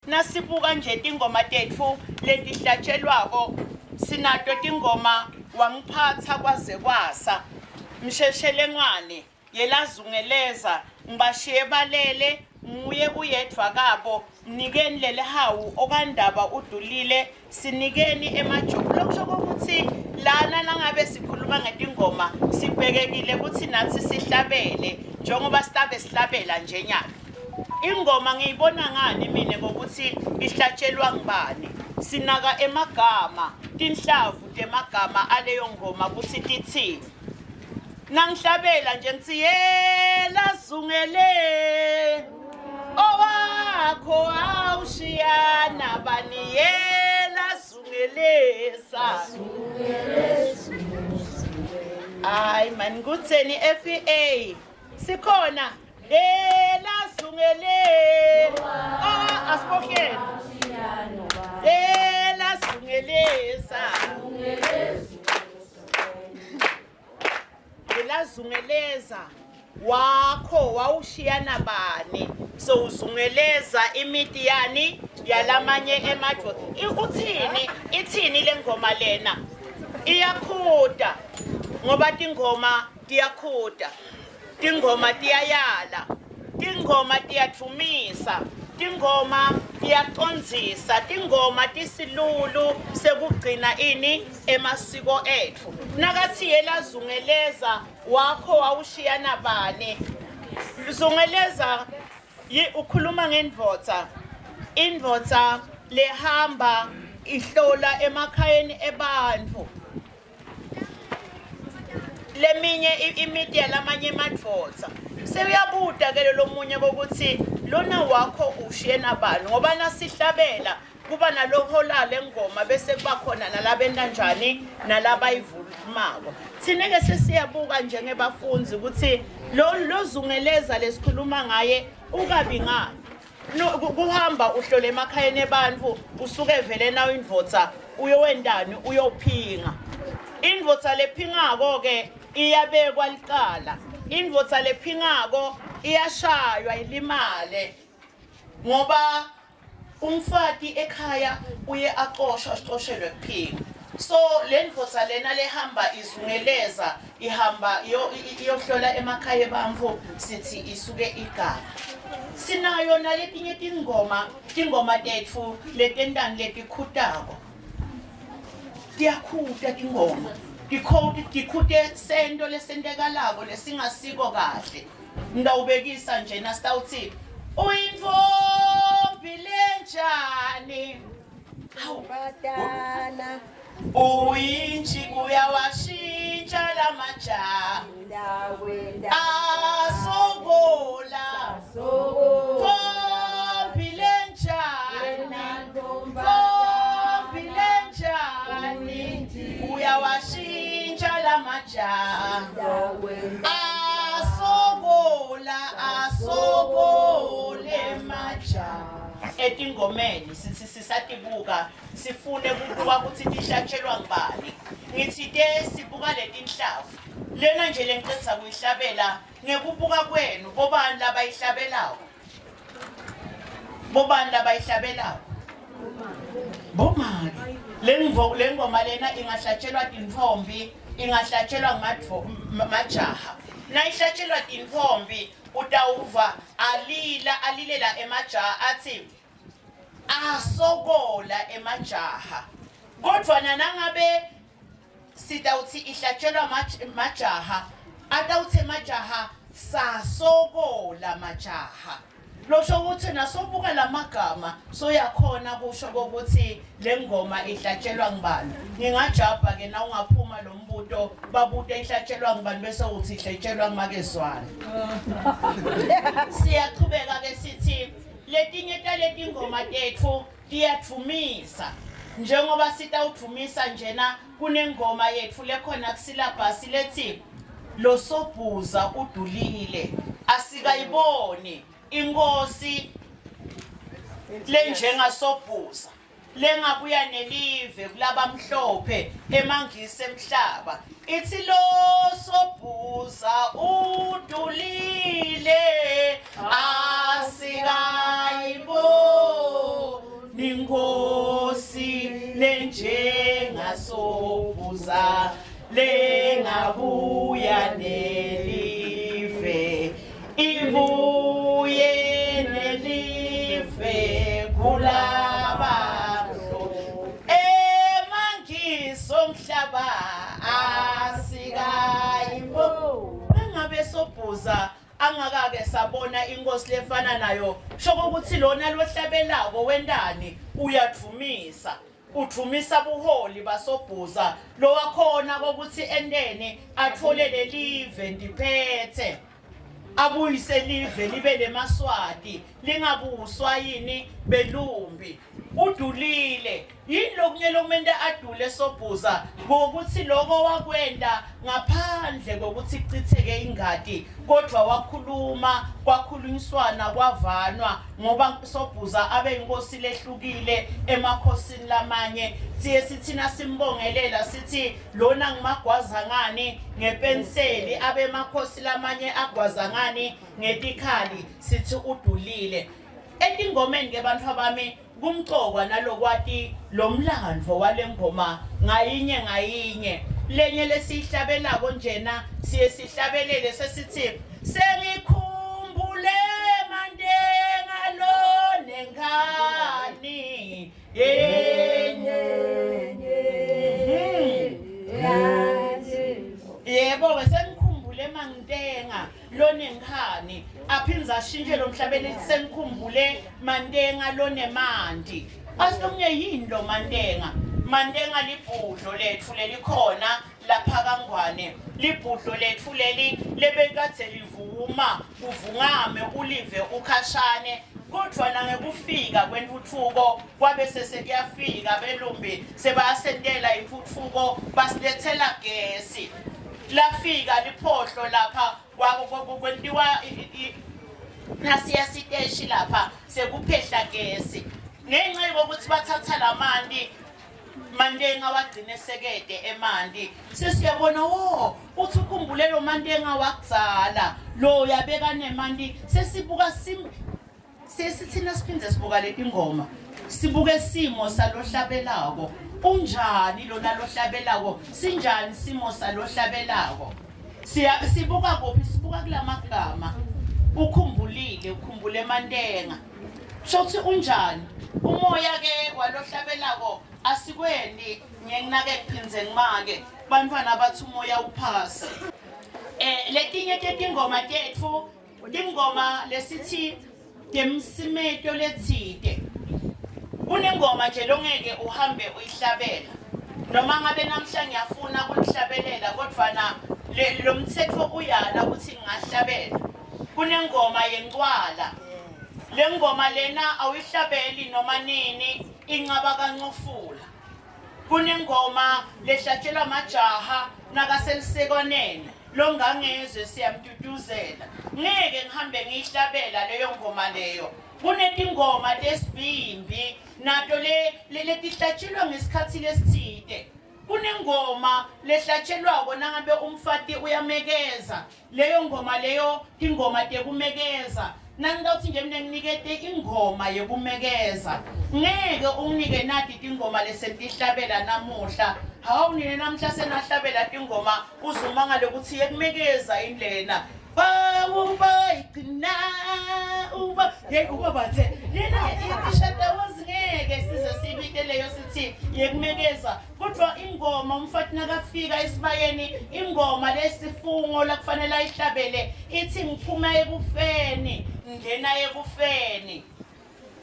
Nasibuka nje tingoma tetfu letihlatshelwako sinato tingoma wangiphatsa kwaze kwasa msheshelengwane yelazungeleza ngibashiye balele nguye uyedvwa kabo mnikeni lelihawu okandaba udulile sinikeni emajobo lokusho kokuthi lana nangabe sikhuluma ngetingoma sibhekekile ukuthi nathi sihlabele njengoba sitabe sihlabela nje nyalo ingoma ngiyibona ngani mina ngokuthi ihlatshelwa ngibani sinaka emagama tinhlavu temagama aleyo ngoma ukuthi tithini nangihlabela nje ngithi yela zungele owakho awushiyana bani yela zungeleza hayi mani kutheni FEA sikhona yela zungele ah asibohleni yela zungeleza Elazungeleza wakho wawushiyana bani so uzungeleza imiti yani yalamanye emadoda uthini ithini lengoma lena iyakhuda ngoba tingoma tiyakhuda Tingoma tiyayala, tingoma tiyadvumisa, tingoma tiyacondzisa, tingoma tisilulu sekugcina ini emasiko etfu. Nakathi yelazungeleza wakho wawushiyana bani? Zungeleza ukhuluma ngendvodza. Indvodza lehamba ihlola emakhayeni ebantfu. Leminye imiti yalamanye emadvodza. Sewuyabuta ke lomunye kokuthi lona wakho ushiye nabani ngoba nasihlabela kuba nalohola lengoma bese kuba khona nalabenta njani nalabayivumako. Thina ke sesiyabuka njengebafundzi ukuthi lo lozungeleza lesikhuluma ngaye ukabi ngani. No, kuhamba uhlole emakhayeni ebantfu usuke vele nawe indvodza uyowentani uyophinga indvodza lephingako ke iyabekwa licala indvodza lephingako iyashaywa ilimale ngoba umfati ekhaya uye acoshwa acoshelwe kuphinga so le ndvodza lena lehamba izungeleza ihamba iyohlola emakhaya ebantfu sithi isuke iganga sinayo naletinye tingoma tingoma tetfu letentani letikhutako tiyakhuta tingoma tikhute sento lesentekalako lesingasiko kahle ngitawubekisa nje nasitawuthi uyintfombi lenjani hawu Batana. Uyintshi uyawashintsha lamajaha asokola ntombi lenjani ntombi lenjani uyawashintsha lamajaha asokola asokole majaha etingomeni sithi sisatibuka sifune kubuka ukuthi tihlatshelwa ngubani ngithite sibuka letinhlavu lena nje lengicedza kuyihlabela ngekubuka kwenu bobani labayihlabelako bobani labayihlabelako bomake le ngoma lena ingahlatshelwa tintfombi ingahlatshelwa majaha nayihlatshelwa tintfombi utawuva alila alilela emajaha athi asokola emajaha kodwa nangabe sitawuthi ihlatshelwa majaha atawuthi emajaha sasokola majaha losho ukuthi nasobuka lamagama soyakhona kusho kokuthi le ngoma ihlatshelwa ngubani ngingajabha ke na ungaphuma lo mbuto babute ihlatshelwa ngubani bese uthi ihlatshelwa ngumakezwana siyaqhubeka ke sithi Letinye taletingoma tetfu tiyadvumisa. Njengoba sitawudvumisa njena kunengoma yetfu lekhona kusilabhasi letsi Losobhuza udulile asikayiboni inkosi lenjengaSobhuza. Lengabuya nelive kulabamhlophe emangisi emhlaba ithi lo sobhuza udulile asikayibo. Ninkosi lenjengasobhuza lengabuya nelive ibuye nelive kulabamhlo emangisomhlaba asikayibo engabe sobhuza angakake sabona inkosi lefana nayo shoko ukuthi lona lohlabelako wentani uyadvumisa udvumisa buholi basobhuza lowakhona kokuthi entene athole lelive ndiphethe abuyise live libe lemaswati lingabuswa yini belumbi udulile yini lokunye lokumele adule sobhuza ngokuthi lokho wakwenda ngaphandle kokuthi kuchitheke ingadi kodwa wakhuluma kwakhulunyiswana kwavanwa ngoba sobhuza abe inkosi lehlukile emakhosini lamanye siye sithina simbongelela sithi lona ngimagwaza ngani ngepenseli abe emakhosi lamanye agwaza ngani ngetikhali sithi udulile etingomeni ke bantu abami kumcokwa nalokwati lo mlandvo wale ngoma ngayinye ngayinye lenye lesiyihlabelako njena siye sihlabelele sesithi sengikhumbule mandenga lo nenkani yenye yebo-ke sengikhumbule mantenga lonenkhani aphindze ashintshe lo mhlabeni sengikhumbule mantenga lonemanti asilomunye yini lo mantenga mantenga libhudlo lethu lelikhona lapha kangwane libhudlo lethu leli lebekadze livuma kuvungame ulive ukhashane kodwa nangekufika kwentuthuko kwabe sesekuyafika belumbi sebayasentela intuthuko basilethela gesi lafika liphohlo lapha kwentiwa nasiya siteshi lapha sekuphehla gesi ngenxa yokuthi bathatha lamanti mantenga wagcine sekede emanti sesiyabona wo uthi ukhumbule lo mantenga wakudzala lo yabeka nemanti sesibuka sim sesithina siphinde sibuka letingoma sibuke simo salohlabelako unjani lona lohlabelako sinjani simo salohlabelako siya sibuka kuphi sibuka kulamagama ukhumbulile ukhumbule emantenga shothi unjani umoya ke walohlabelako asikweni ngiyenginake ngiphindze ngimake bantwana bathi umoya uphasi eh letinye tetingoma tetfu Ingoma lesithi temsimeto letsite. Kunengoma nje longeke uhambe uyihlabela. Noma ngabe namhla ngiyafuna kulihlabelela kodwa na lo mthetho uyala ukuthi ngingahlabela. Kunengoma yencwala. Le ngoma lena awuyihlabeli noma nini incaba kancofula. Kunengoma lehlatshelwa majaha nakaselisekwaneni longangezwe siyamtutuzela ngeke ngihambe ngiyihlabela leyo ngoma leyo kunetingoma tesibhimbi nato le letihlatshelwa ngesikhathi lesithide kunengoma lehlatshelwako nangabe umfati uyamekeza leyo ngoma leyo tingoma tekumekeza nangitawuthi nje mina nginikete ingoma yekumekeza ngeke unginike nati tingoma lesentihlabela namuhla hawu nina namhla senahlabela tingoma uzumangale ukuthi yekumekeza indlena bawubayigcina uba yeyi ubabathe lena itishata wozingeke size siyibite leyo sithi yekumekeza Kodwa ingoma umfati nakafika esibayeni ingoma lesifungo lakufanele ayihlabele ithi ngiphuma ekufeni ngena ekufeni.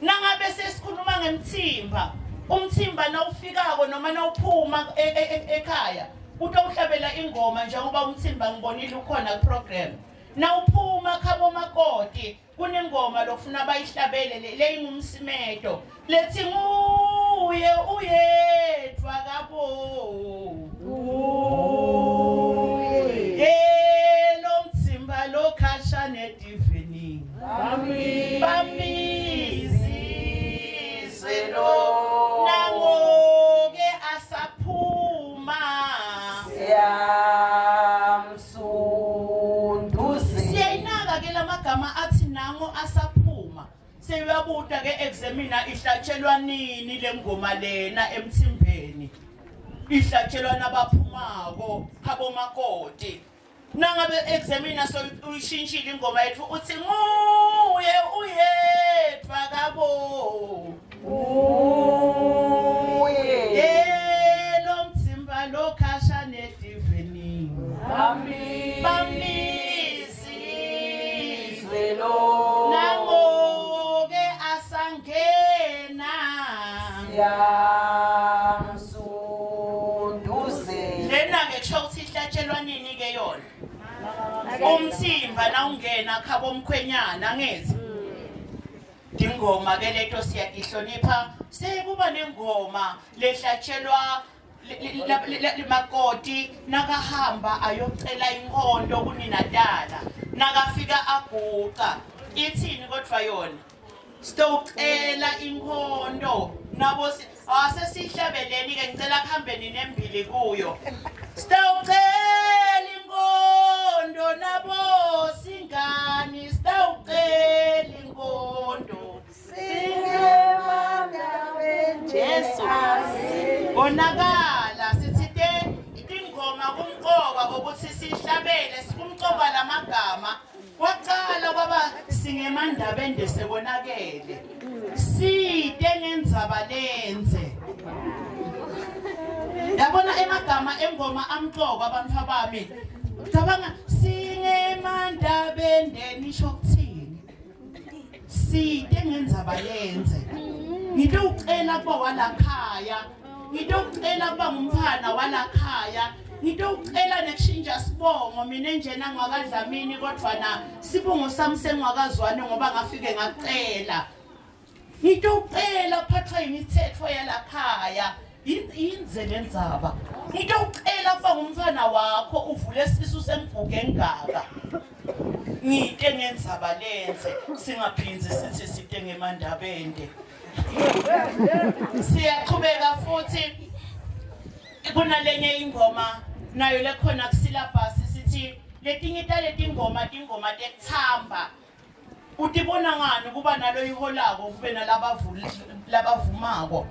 Nangabe sesikhuluma ngemthimba umthimba nawufikako noma nawuphuma e, e, e, ekhaya utawuhlabela ingoma njengoba umthimba ngibonile ukhona ku-program. Nawuphuma khabo makoti kunengoma lokufuna bayihlabele leyingumsimeto lethi nguye uyedwa kabo uye lo mthimba lokhasha nedivini bamizizwe lo nangoke asaphuma Siyamsunduzi. Siyayinaka ke lamagama athi nango asaphuma. Sewuyabuta ke examiner ihlatshelwa nini lengoma lena emthimbeni? Ihlatshelwa nabaphumako khabomakoti. Nangabe examiner so uyishintshile ingoma yethu uthi nguye uyedwa kabo. Uye. Yelo mthimba lokhasha nedivini. Bambi. Bambizi. Zwelo. Nangoke asangena. Siyamsunduze. Lena ke kusho ukuthi ihlatshelwa nini ke yona? Umthimba nawungena khabo omkhwenyana angithi. Ingoma ke leto siyatihlonipha sekuba nengoma lehlatshelwa makoti nakahamba ayocela inkonto kuninatala nakafika aguqa ithini kodwa yona sitocela inkonto nabo asesihlabeleni ke ngicela kuhambeni nembili kuyo sitawucela inkonto nabo singani sitawucela inkonto Jesu bonakala sithite ingoma kumqoka kokuthi sihlabele sikumqoka lamagama kwaqala kwaba singemandabende sekonakele site ngendzaba lenze yabona emagama engoma amqoka abantu abami cabanga singemandabende nisho kuthini site ngendzaba lenze ngitowucela kuba walakhaya ngitowucela kuba ngumfana walakhaya ngitowucela nekushintsha sibongo mina njena ngwakadlamini kodwa na sibongo sami sengwakazwane ngoba ngafike ngacela ngitowucela kuphathwa imithetho yalakhaya yinze lendzaba ngitowucela kuba ngumfana wakho uvule sisu semgugu engaka ngite ngendzaba lenze singaphindzi sithi site ngemandabende siyaqhubeka futhi kunalenye ingoma nayo lekhona kusilabhasi sithi letinye taletingoma tingoma tekuthamba utibona ngani kuba nalo iholako kube nalabavumako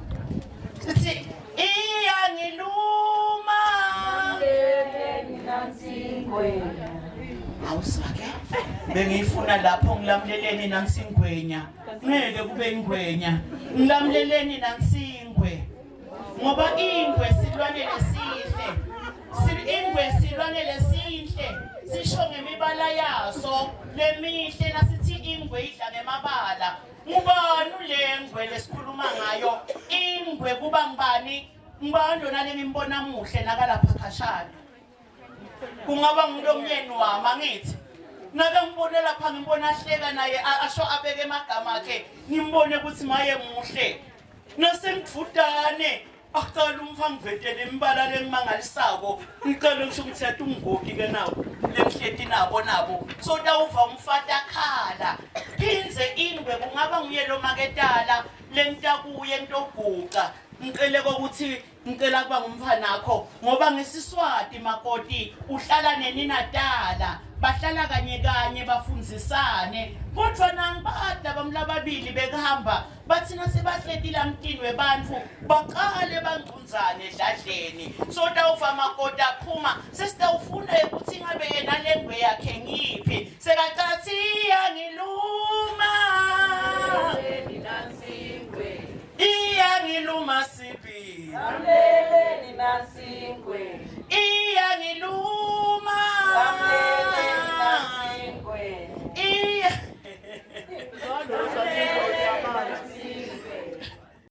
sithi iyangiluma awusake bengiyifuna lapho ngilamuleleni nansingwenya ngeke kube ingwenya ngilamuleleni nansingwe ngoba ingwe silwane lesihle ingwe silwane lesihle sisho ngemibala yaso lemihle nasithi ingwe idla ngemabala ngubani ulengwe lesikhuluma ngayo ingwe kuba ngubani ngubani lona lengimbona muhle nakalapha khashana kungaba ngulo myeni wami angithi nake ngibone lapha ngimbona ahleka naye asho abeke emagama akhe ngimbone ukuthi maye muhle nasengidvutane akucala umfa ngivetele imibala lengimangalisako ngicela ngisho ukuthi yathi ungigogi ke nawo lengihleti nabo nabo so tawuva umfati akhala phindze ingwe kungaba nguye lo maketala lengitakuye ngitoguca ngicele kokuthi ngicela kuba ngumfanakho ngoba ngesiswati makoti uhlala neninatala bahlala kanye kanye bafundzisane kodwa nangibati laba lababili bekuhamba bathi nasebahleti lamtini webantfu baqale bangcunzane edladleni so tawuva makoti aphuma sesitawufuna ukuthi ngabe yena lengwe yakhe ngiphi sekacathi iyangiluma iyangiluma sibi Lamleleni nansi.